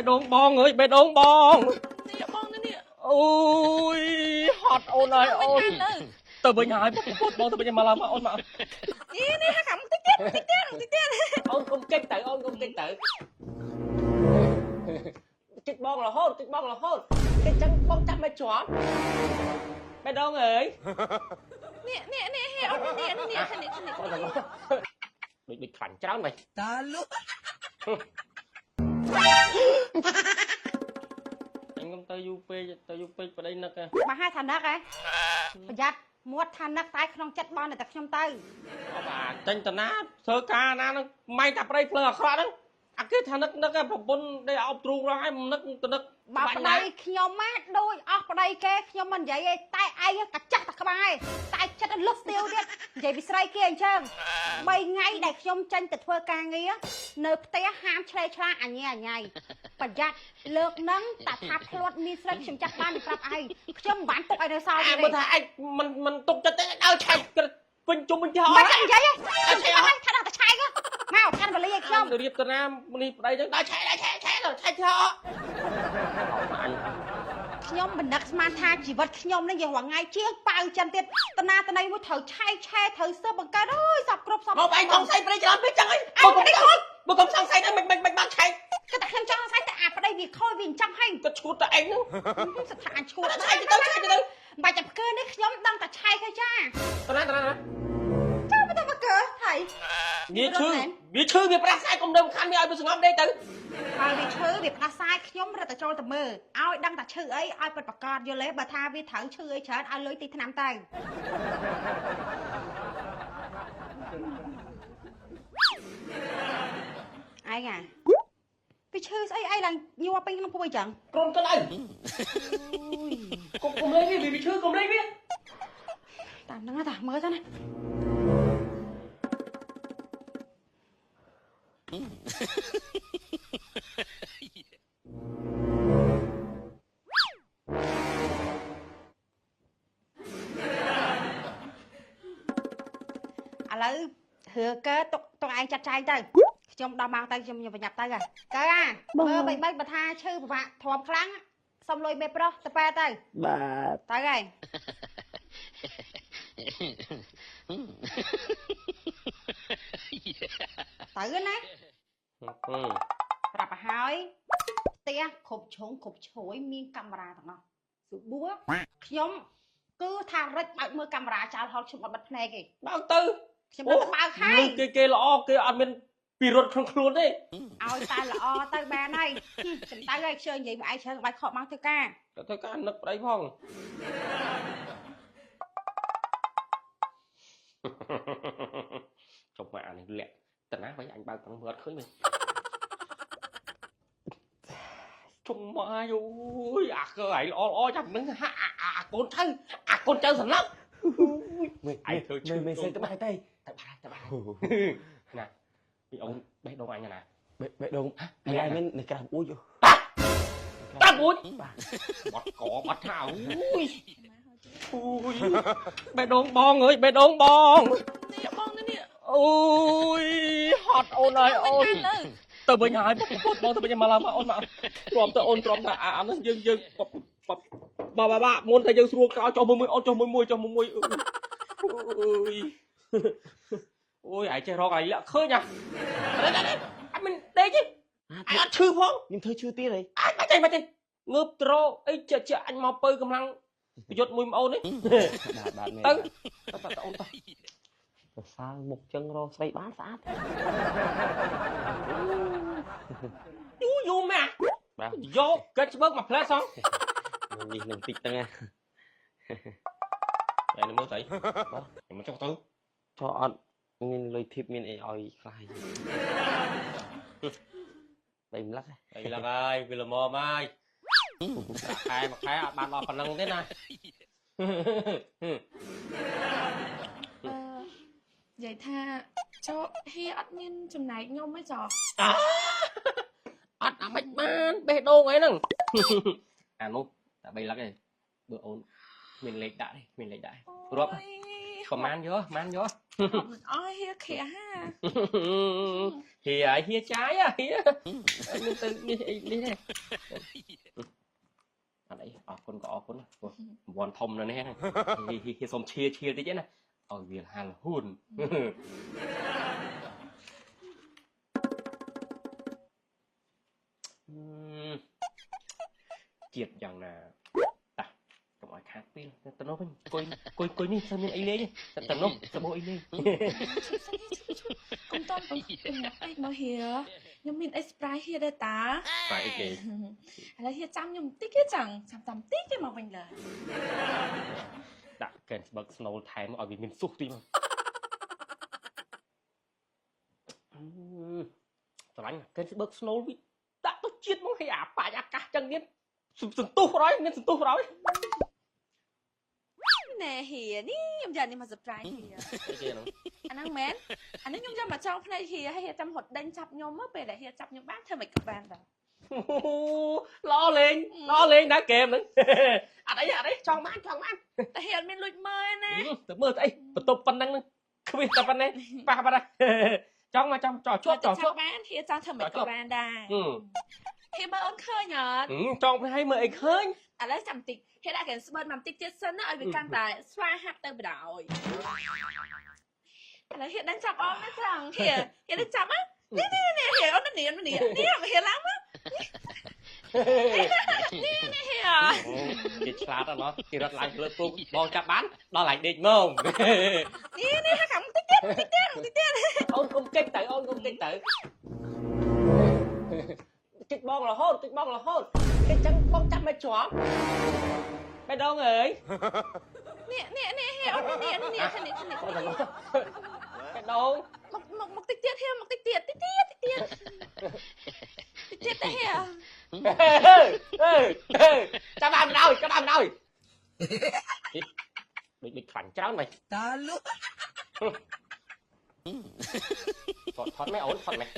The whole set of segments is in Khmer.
ដូងបងអើយបេះដូងបង នេះបងនេះ អូយហត់អូនហើយអូន នៅ ទៅវិញហើយពុតបងទៅវិញមកឡើងមកអូនមក នេះនេះហាក់តិចទៀតតិចទៀតតិចទៀត អូនកុំកិច្ចទៅអូនកុំកិច្ចទៅកិច្ចបងរហូតកិច្ចបងរហូតកិច្ចចឹងបងចាប់មិនជាប់បេះដូងអើយ នេះនេះនេះហេអូននេះនេះនេះនេះនេះ ដូចដូចខ្លាញ់ច្រើនមែន តាលុ អញកុំទៅយូរពេកទៅយូរពេកប្តីនឹកហ៎ បើឲ្យថានឹកហ៎ប្រយ័ត្នមាត់ថានឹកតែក្នុងចិត្តបងតែខ្ញុំទៅ អបអាចេញតាណាធ្វើការណានឹងម៉ៃតាប្តីភ្លើងអាក្រក់ហ្នឹងអាគេថានឹកនឹកប្រពន្ធដែលអោបទ្រូងរស់ហើយមិននឹកទៅនឹក បើប្តីខ្ញុំណាដូចអស់ប្តីគេខ្ញុំមិននិយាយទេតែឯងកាចាស់តែក្បែរតែចិត្តលឹកស្ទាវទៀតនិយាយពីស្រីគេអញ្ចឹង3ថ្ងៃដែលខ្ញុំចេញទៅធ្វើការងារនៅផ្ទះហាមឆ្លេឆ្លាអញ្ញាអញៃប្រយ័ត្នលើកនឹងតាថាភ្លាត់មានស្រីខ្ញុំចាស់បានប្រាប់ឯងខ្ញុំមិនបានទុកឲ្យនៅសល់ អា ទេ បើថាឯងមិនមិនទុកចិត្តទេដើរឆែកក្រពេញជុំវិញផ្ទះអស់ មិនចាំនិយាយទេខ្ញុំឲ្យថាដល់តែឆែកមកកាន់វលីឲ្យខ្ញុំ រៀបតាណានេះប្តីចឹងដើរឆែកដើរឆែកឆែកឆែកផ្ទះអស់អញ ខ្ញុំមិននឹកស្មានថាជីវិតខ្ញុំនឹងយ៉ាងថ្ងៃជាងប៉ៅចិនទៀតតណាតណៃមួយត្រូវឆែកឆែត្រូវសើបង្កើតអើយសពគ្រប់សព មកឯងសង្ស័យប្តីច្រើនពេកចឹងអីបើកុំបើកុំសង្ស័យទៅមិនមិនមិនបានឆែក គឺតែខ្ញុំចង់សង្ស័យតែអាប្តីវាខូចវាអញ្ចឹងហើយ ក៏ឈួតតែឯងហ្នឹង ស្ថានឈួត ឆែកទៅឆែកទៅ បាច់តែផ្កើនេះខ្ញុំដឹងតែឆែកហើយចា តាណាតាណា ចូលមកទៅមកកើហើយ វាឈឺវាឈឺវាប្រាស្រ័យកុំដើមខាន់វាឲ្យវាស្ងប់ដេកទៅ បើវាឈឺវាផ្ដាសាយខ្ញុំរត់តែចូលទៅមើលឲ្យដឹងតែឈឺអីឲ្យពិតប្រកបយល់ទេបើថាវាត្រូវឈឺអីច្រើនឲ្យលុយទីថ្នាំទៅឯងអាវាឈឺស្អីអីឡើងញ័រពេញក្នុងពោះអីចឹង ក្រុមទៅអីកុំកុំលេងវាវាឈឺកុំលេងវា តាមហ្នឹងតាមើលទៅណាឥឡូវរឿងកើទុកទុកឯងចាត់ចែងទៅខ្ញុំដល់ម៉ោងទៅខ្ញុំខ្ញុំប្រញាប់ទៅហ่ะកើអាមើលបីបីបើថាឈឺពិបាកទ្រាំខ្លាំងសុំលុយមេប្រុសទៅប៉ែទៅ បាទ ទៅហើយទៅណាប្រាប់ឲ្យហើយផ្ទះគ្រប់ជ្រុងគ្រប់ជ្រោយមានកាមេរ៉ាទាំងអស់ស៊ូបួខ្ញុំគឺថារិចបើកមើលកាមេរ៉ាចោលហត់ខ្ញុំអត់បិទភ្នែកទេ បើកទៅ ខ្ញុំដឹងតែបើកហើយ គេគេល្អគេអត់មានពិរុទ្ធក្នុងខ្លួនទេ ឲ្យតែល្អទៅបានហើយខ្ញុំទៅហើយខ្ជិលនិយាយមកឯងច្រើនបាច់ខកមកធ្វើការ តែធ្វើការនឹកប្តីផងចុះមកអានេះលាក់តណាវិញអញបើកមើលអត់ឃើញវិញជុំមកអូយអាកើឯងល្អល្អចាំនឹងហាក់អាកូនចៅអាកូនចៅសំណឹក មិន ឯងធ្វើឈឺ មិនសេទៅបាយទេ ទៅបាត់ទៅបាត់ណាពីអូនបេះដូងអញណា បេះដូងឯងមាននៅក្រៅអួយ តាំងអួយបាត់កបាត់ថាអូយអូយបេះដូងបងអើយបេះដូងបង នេះបងនេះ អូយហត់អូនហើយអូន នៅ ទៅវិញហើយពុតបងទៅវិញមកឡើងមកអូនមកទ្រាំទៅអូនទ្រាំថាអានេះយើងយើងបាបាបាមុនតែយើងស្រួលកោចុះមួយមួយអូនចុះមួយមួយចុះមួយមួយអូយអូយឯងចេះរកឯងលាក់ឃើញអាអត់មិនដេកទេឯងអត់ឈឺផង ខ្ញុំធ្វើឈឺទៀតហី អញបាច់ទេបាច់ទេងើបត្រអីជាជាអញមកពៅកម្លាំងប្រយុទ្ធមួយប្អូននេះ បាទបាទ ទៅទៅទៅអូនទៅ សរសើរមុខចឹងរកស្រីបានស្អាត យូរយូរមែន បាទ យកកិច្ចស្បើកមកផ្លែសង នេះនឹងតិចហ្នឹង តែមើលស្អីបាទខ្ញុំចុះទៅ ចោអត់មានលុយធីបមានអីឲ្យខ្លះបីម្លឹក អីឡើងហើយវាល្មមហើយខែមួយខែអត់បានដល់ប៉ុណ្ណឹងទេណា អឺនិយាយថាចោហៀអត់មានចំណែកខ្ញុំទេចោ អត់អាមិនបានបេះដូងអីហ្នឹងអានោះតែបីលឹកឯងបើអូនមានលេខដាក់ទេមានលេខដាក់រាប់ប្រហែលយកប្រហែលយក មិនអស់ហៀខៀហា ហៀហើយហៀចាយហៀមានទៅនេះអីនេះទេអត់អីអរគុណក៏អរគុណវ័នធំនៅនេះហៀសុំឈៀឈៀតិចណាឲ្យវាហាលហ៊ូនជាតិយ៉ាងណាតាកុំឲ្យខាតពេលទៅនោះវិញអង្គុយអង្គុយអង្គុយនេះសិនមានអីលេងទៅនោះសបោអីលេង កុំតន់ប្រញាប់ពេកមកហៀខ្ញុំមានអី surprise ហៀដែរតា បាទអីគេ ឥឡូវហៀចាំខ្ញុំបន្តិចទេចឹងចាំតាមតិចទេមកវិញលើ ដាក់កែនស្បឹកស្នូលថែមឲ្យវាមានសុះតិចមកស្រឡាញ់កែនស្បឹកស្នូលវាដាក់ទៅជាតិមកឲ្យអាបាច់អាកាសចឹងទៀតសន្ទុះក្រោយមានសន្ទុះក្រោយ ណែហៀនេះខ្ញុំយកនេះមក surprise ហៀ អីគេហ្នឹង អាហ្នឹងមែនអានេះខ្ញុំយកមកចងភ្នែកហៀហើយហៀចាំរត់ដេញចាប់ខ្ញុំមកពេលដែលហៀចាប់ខ្ញុំបានធ្វើមិនក៏បានដែរ ល្អលេងល្អលេងណាហ្គេមហ្នឹងអត់អីអត់អីចង់បានចង់បាន តែហៀអត់មានលួចមើលណា ទៅមើលទៅអីបន្ទប់ប៉ុណ្ណឹងហ្នឹងខ្វះតែប៉ុណ្ណេះប៉ះប៉ុណ្ណេះចង់មកចង់ចោជាប់ចោជាប់ បានហៀចង់ធ្វើមិនក៏បានដែរហៀមើលអូនឃើញអត់ ចង់ឲ្យមើលអីឃើញ ឥឡូវចាំតិចហៀដាក់កែស្បឺតមកតិចទៀតសិនណាឲ្យវាកាន់តែស្វាហាប់ទៅបណ្ដោយឥឡូវហៀដឹងចាប់អូនណាត្រង់ហៀហៀដឹងចាប់ណានេះនេះនេះហៀអូននេះនេះនេះហៀឡើងមកនេះនេះហៀ គេឆ្លាតអត់គេរត់ឡើងលើពុកបងចាប់បានដល់ឡើងដេកមក នេះនេះខាងតិចទៀតតិចទៀតតិចទៀត អូនកុំកិច្ចទៅអូនកុំកិច្ចទៅកិច្ចបងរហូតកិច្ចបងរហូតកិច្ចចឹងបងចាប់មិនជាប់បេះដូងអើយ នេះនេះនេះហៀអូននេះនេះនេះនេះនេះ បេះដូង មកមកមកតិចទៀតហៀមកតិចទៀតតិចទៀតតិចទៀតតិចទៀតទៅហៀ អេចាប់បានដល់ចាប់បានដល់ដូចដូចខ្លាញ់ច្រើនមែន តាលុ ថតថតមែនអូនថតមែន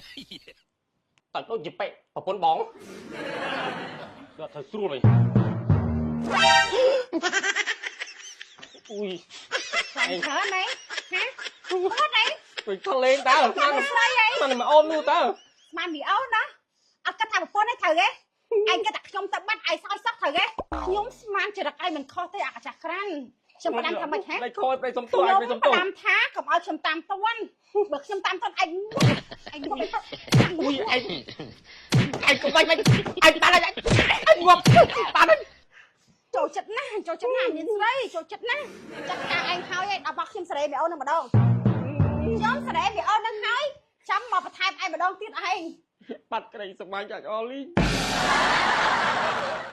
តើដូចជាប៉ែប្រពន្ធបងគាត់ធ្វើស្រួលវិញអុយ ខ្លាញ់ច្រើនហ៎ហាអត់អី ដូចខលេងតើ ស្មានស្រីអី ស្មានមកអូននោះតើ ស្មានមីអូនណាអត់គិតថាប្រពន្ធឯងត្រូវទេឯងគិតថាខ្ញុំទៅបាត់ឯងសោយសោះត្រូវទេខ្ញុំស្មានចរិតឯងមិនខុសទេអាកាចាស់ក្រាន់ខ្ញុំផ្ដាំថាម៉េចហ៎ ដៃខូចប្រៃសុំទោស ខ្ញុំ ឯងប្រៃសុំទោស ផ្ដាំថាកុំឲ្យខ្ញុំតាមតន់បើខ្ញុំតាមតន់ឯងឯងមក អុយឯងឯងកុំបាញ់បាញ់ឯងបានហើយឯងងាប់បានហើយ ចូលចិត្តណាស់ចូលចិត្តណាស់មានស្រីចូលចិត្តណាស់ចាត់ការឯងហើយឯងដល់មកខ្ញុំសេរីមីអូននឹងម្ដងខ្ញុំសេរីមីអូននឹងហើយចាំមកបន្ថែមឯងម្ដងទៀតឯង បាត់ក្រីសម្បាញ់ចាច់អលីង